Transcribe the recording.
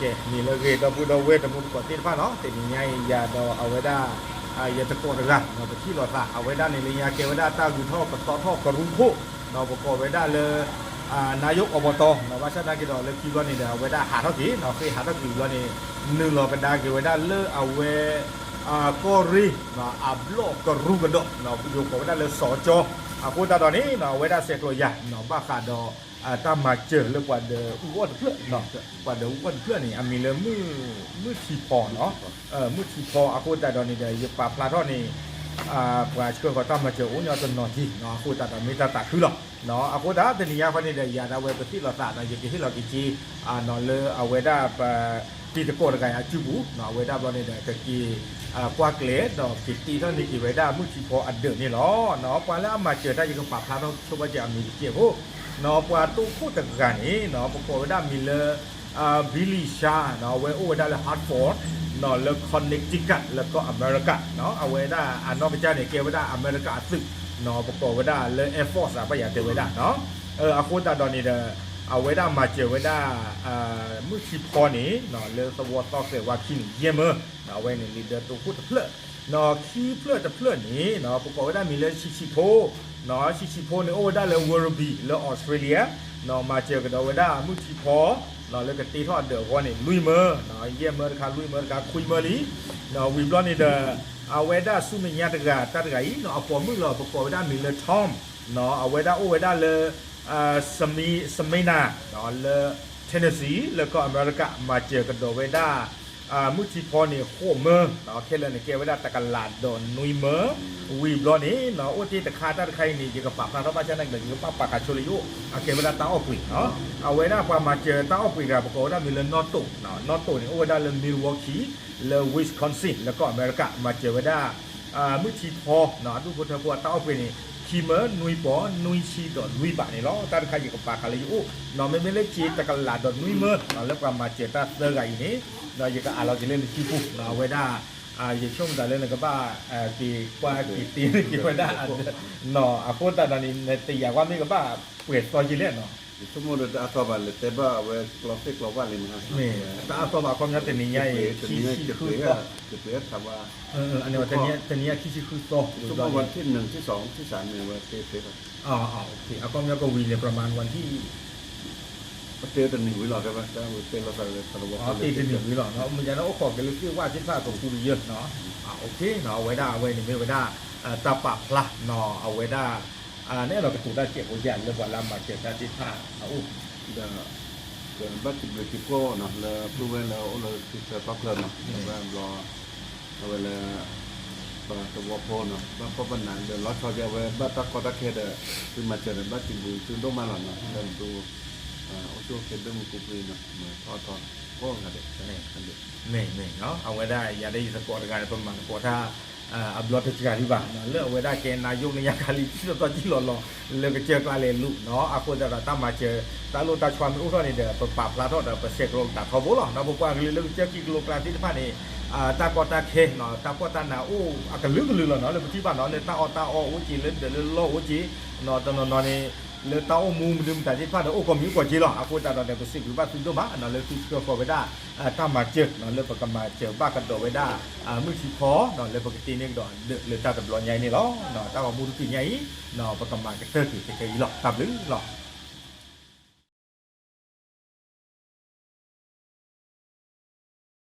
ကဲ မ့ၢ်လၢအဂ့ၤ ဒီပုၢ်ဒီဝဲၢ်တံၤသကိးသ့ၣ်တဖၣ်နီၤ, တနံၤညါအံၤ ယၤဒီးအဝဲဒၣ် ယသကိးတဂၤ ပထံၣ်လိာ်သး အဝဲဒၣ်န့ၣ်လၢညါကဲဝဲဒၣ်တၢ်ဂုၤထီၣ်ကသီထီၣ်ကရူၢ်ခိၣ်, ပကိးဝဲဒၣ်လၢ နာယိးအီဘတီၤ, ဘၣ်ဆၣ်သနာ်က့ဒီးလၢခံဘျီန့ၣ်ဒီး အဝဲဒၣ်ဟးထီၣ်က့ၤ ဃ့ၢ်ဟးထီၣ်က့ၤဘျီန့ၣ် နုာ်လီၤကဒါက့ၤဝဲဒၣ်လၢအဝဲ ကီၢ်ရ့ၣ် အဘျီၣ်ကရူၢ်ကဒီး ယိၤကိးဝဲဒၣ်လၢစီၤကၠီ, အဃိသတးဒီးန့ၣ် အဝဲဒၣ်ဆဲးကျိးယၤ ဘၣ်ဃးဒီး တၢ်မၤစၢၤလၢပှၤဒီးအူအီၣ်တဖျၢၣ် ပှၤဒီးအူအီၣ်တဖျၢၣ်န့ၣ် အမံၤလၢ မုၢ်ထံဖီနီၤ, မုၢ်ထံဖီ အဃိသတးဒီးန့ၣ်ဒီး ယပာ်ဖျါထီၣ်န့ၣ် ပှၤဆှၢဃီၤတၢ်မၤစၢၤအိၣ်ညီတနီၤက့ၤ အဃိသတးဒီးမ့ၢ်တၢ်သးခုလီၤ. အဃိသတးတနံၤညါဃီန့ၣ်ဒီး ယၤဒၣ်ဝဲပသ့ၣ်လိာ်သးဒီး ယကဟ့ၣ်လီၤက့ၤက့ၤ လၢအဝဲဒၣ်ပ တံၤသကိးတဂၤအစုပူၤ အဝဲဒၣ်ဘျီန့ၣ်ဒီး ကက့ၤ ကွၢ်ကျဲဒီးက့ၤတ့ထီၣ်န့ၢ်က့ၤဝဲဒၣ်မုၢ်ထံဖီအဒၢးန့ၣ်လီၤ. ပှၤလၢအမၤစၢၤတၢ် ယကပာ်ဖျါထီၣ်ဆိပာ်စၢၤအမံၤတကဲးဖိ, ပှၤတိခိၣ်တဂၤန့ၣ် ပကိးဝဲဒၣ်မံၤလၢ Billy Sha အဝဲအိၣ်ဝဲဒၣ်လၢ Hartford လၢ Connecticut လၢကီၢ်အမဲရကၤ, အဝဲဒၣ်အနီၢ်ကစၢ်န့ၣ် ကဲဝဲဒၣ်အမဲရကၤအသုး ပကိးဝဲဒၣ်လၢ Air Force ဘၣ်ယၤတဲဝဲဒၣ်, အဃိသတးဒီးန့ၣ်ဒီး အဝဲဒၣ်မၤစၢၤဝဲဒၣ် မုၢ်ထံဖီန့ၣ် လၢသဝီသီဃဲၤဝါခံန့ၣ် ယဲၢ်မၢ, အဝဲန့ၣ်လံာ်ဒၢတိခိၣ်တဖျၢၣ်, ခံဖျၢၣ်တဖျၢၣ်န့ၣ် ပကိးဝဲဒၣ်မံၤလၢဆံးဆံးဖိ, ဆံးဆံးဖိန့ၣ် အိၣ်ဝဲဒၣ်လၢ Werribee လၢ Australia, မၤစၢၤကဒီးဝဲဒၣ်မုၢ်ထံဖီ လၢကတ့ထီၣ်အဒၢးအဂီၢ်န့ၣ် လွံၢ်မၢ, ယဲၢ်မၢတခါ လွံၢ်မၢတခါ ခွံမၢလံ, ဝံၤဘျီန့ၣ်ဒီး အဝဲဒၣ်ဆူမဲာ်ညါတဂၤ တၢ်တဂၤအံၤ အပိာ်မုၣ်လီၤ ပကိးဝဲဒၣ်မံၤလၢ Tom, အဝဲဒၣ်အိၣ်ဝဲဒၣ်လၢ Smyrna လၢ Tennessee လၢကီၢ်အမဲရကၤ မၤစၢၤကဒီးဝဲဒၣ် မုၢ်ထံဖီန့ၣ် ဃိးမၢ, ခဲလၢာ်န့ၣ် ကဲဝဲဒၣ်တကလးဒီးနွံမၢ, ဝံၤဘျီန့ၣ် အိၣ်တ့ၢ်တခါတၢ်တခါအံၤန့ၣ် ယကပာ်ဖျါထီၣ်ဘၣ်ဆၣ်သနာ်က့ဒီး ယကဘၣ်ပာ်ဃာ်ဆိလၢယအိၣ် အကဲဝဲဒၣ်တၢ်အီၣ်ပှ့ၤ, အဝဲဒၣ်ပှၤမၤစၢၤတၢ်အီၣ်ပှ့ၤတဂၤ ပကိးဝဲဒၣ်မံၤလၢနီၣ်တိာ်, နီၣ်တိာ်န့ၣ် အိၣ်ဝဲဒၣ်လၢ Milwaukee လၢ Wisconsin လၢကီၢ်အမဲရကၤ မၤစၢၤဝဲဒၣ် မုၢ်ထံဖီ အဒူၣ်ဖိထၢဖိအတၢ်အီၣ်ပှ့ၤန့ၣ် ခံမၢ နွံပီၤ နွံဆံဒီးလွံၢ်ဘးန့ၣ်လီၤ. တၢ်တခါယကပာ်ဃာ်လၢယအိၣ်, မ့မ့ၢ်လၢက့ၤတကလးဒီးနွံမၢ လၢပှၤမၤစၢၤတၢ်သၢဂၤအံၤန့ၣ် ယကအးလီၤက့ၤလၢနစုပူၤ, အဝဲဒၣ် ယဆိကမိၣ်သးလၢနကဘၣ် က့ၤကွၢ်က့ၤတ့န့ၢ်က့ၤဝဲဒၣ် အဒၢး, အဃိသတးဒီးန့ၣ် နတယာ်ကွၢ်မ့ၢ်ကဘၣ်ပှဲၤသီယံာ်လဲၣ်နီၤ, ယဆိကမိၣ်ဒီးတအါသီဘၣ် လဲၤတဲဘၣ်အဝဲကျီသ့ၣ်ကျီဘၣ်လံမး, တအါသီဘၣ် အခီပညီတနံၤညါအံၤ ခံဆံဃုသီ, ယပှ့ၤထးဘၣ်, တနံၤညါခံဆံဃုသီ, ယဆိကမိၣ်ဝဲထံၣ်နုာ်ထံၣ်စီၤထံၣ်စးန့ၣ် ဝဲသ့သ့ဘၣ်, အခီပညီကဝံၤန့ၣ် ပြမၤဝဲထံၣ် ပတဲတနံၤဝံၤလီၤ တဲဘၣ် တၢ်ဝဲတဲလီၤသးလၢသးတဝီ တ့တနံၤဝံၤလီၤ, မ့ၢ်ယၤလၢအိၣ်ခိးက့ၤလၢသ့ၣ်ဝၣ်သ့ၣ်တဖၣ်ကပူၤကယၢၢ်, အဝဲဒၣ်အဝဲန့ၣ်မ့ၢ်ဝဲဒၣ် တၢ်ပာ်ဖျါ အဝဲဒၣ် နအဲၣ်ဒိးကတိၤတၢ်စဲးဖိယၤလၢပှၤလၢအမၤစၢၤတၢ်သ့ၣ်တဖၣ်အအိၣ်, ဒီး ကဘၣ်စံးဘျုးစံးဖှိၣ်နီၤ လၢပုၢ်ဝဲၢ်လၢအိၣ်လၢသုသၢသီချၢနီၤ ဘၣ်ဘျီ အဝဲလၢ ပှၤသဝီဖိနီၤ ဘၣ်ဖှီၣ်ဘၣ်နးဒီးလီၤဆီက့ၤ အဝဲဘၣ်တၢ်ကီတၢ်ခဲဒီး သုမၤစၢၤဒီး ဘၣ်စံးဘျုးသုဒိၣ်မးလီၤနီၤ လၢသု အိၣ်ဆူၣ်အိၣ်ချ့ဒိၣ်မုၢ်ကူဖှံနီၤ မၤထီၣ်ထီထီကိးဂၤဒဲး, မ့ၢ်မ့ၢ် အဝဲဒၣ်ယၤဒီးယသကိးတဂၤန့ၣ် ပမၤသကိးတၢ် အဘျီတစှၤဒံးဘၣ် လၢအဝဲဒၣ်ကဲနါယိၣ်န့ၣ် ယကလံၤထံၣ်တီတီကံၣ်လီၤလီၤ လၢကစၢၢ်ကျါလဲၤလူၤနီၤ အဃိသတးဒီးတၢ်မၤစၢၤ တၢ်လိၣ်တၢ်ဆှီမ့ၢ်အိၣ်ထီၣ်န့ၣ်ဒီး ပပာ်ဖျါထီၣ်ဒီး ပဆဲးကျိးကတၢၢ်ထီဘိလီၤနီၤ ပပှၤကလုာ်လၢကစၢၢ်ခံကလိကျါသ့ၣ်တဖၣ်န့ၣ် တၢ်ကီတၢ်ခဲနီၤ တၢ်ဖှီၣ်တၢ်နးအိၣ်အကလုာ်ကလုာ်လီၤနီၤ လၢပထံၣ်ဘၣ်နီၤ လၢတၢ်အီၣ်တၢ်အီအိၣ်က့ၤ လၢဒၢးလၢလီၢ်အိၣ်က့ၤ တနီၤနီၤန့ၣ် လၢတၢ်အိၣ်မူမနုၤမတၤသ့ၣ်တဖၣ်ဒီး အိၣ်ကိးမံၤအိၣ်ကိးက့ၤလီၤ အဃိသတးဒီးန့ၣ် ပစံးဘျုးဘၣ်သုဒိၣ်မးနီၤ လၢသုဆှၢဃီၤဝဲဒၣ် တၢ်မၤစၢၤနီၤ လၢပကမၤစၢၤဘၣ်ကဒီးဝဲဒၣ် မုၢ်ထံဖီနီၤ လၢပကတ့န့ၢ်ကဒီးဒၢးလၢတၢ်တဘျီညါအံၤန့ၣ်လီၤ. တၢ်ဂီၤမူတက့ၢ်ညါအံၤ ပကမၤကတၢၢ်က့ၤခဲခဲအံၤလီၤ တၢ်ဘျုးလီၤ.